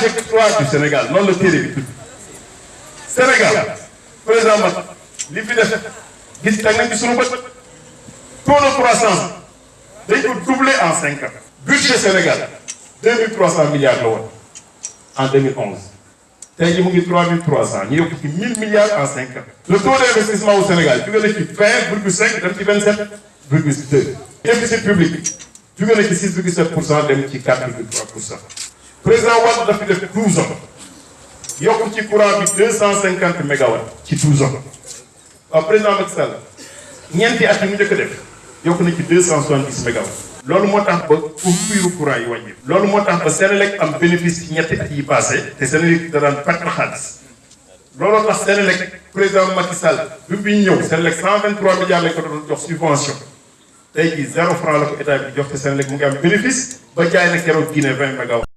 trajectoire du Sénégal non le téere bi tudd Sénégal président Macky li fi def gis teg nañ ci sunu bët taux de croissance dañ ko doublé en 5 ans. Budget Sénégal 2300 milliards la woon en 2011 tey jii mu ngi 3300 ñu yokk ci 1000 milliards en 5 ans. Le taux d'investissement au Sénégal jóge na ci 20,5 dem ci 27,2. Déficit public jóge na ci 6,7% dem ci 4,3%. Président Wade dafa def 12 ans yokku ci courant bi 250 mégawatts ci 12 ans. waaw président Macky Sall ñeenti at yi mu njëkk a def yokku na ci 270 mégawatts. loolu moo tax ba coupure courant yi wàññi. loolu moo tax ba Sénélec am bénéfice ci ñetti at yi passé te Sénélec da daan perte xaalis. looloo tax Sénélec président Macky Sall bi ñu ñëw Sénélec 123 milliards lañ ko doon jox subvention tey jii 0 franc la ko état bi jox te Sénélec mu ngi am bénéfice ba jaay na keroog Guinée 20 mégawatts.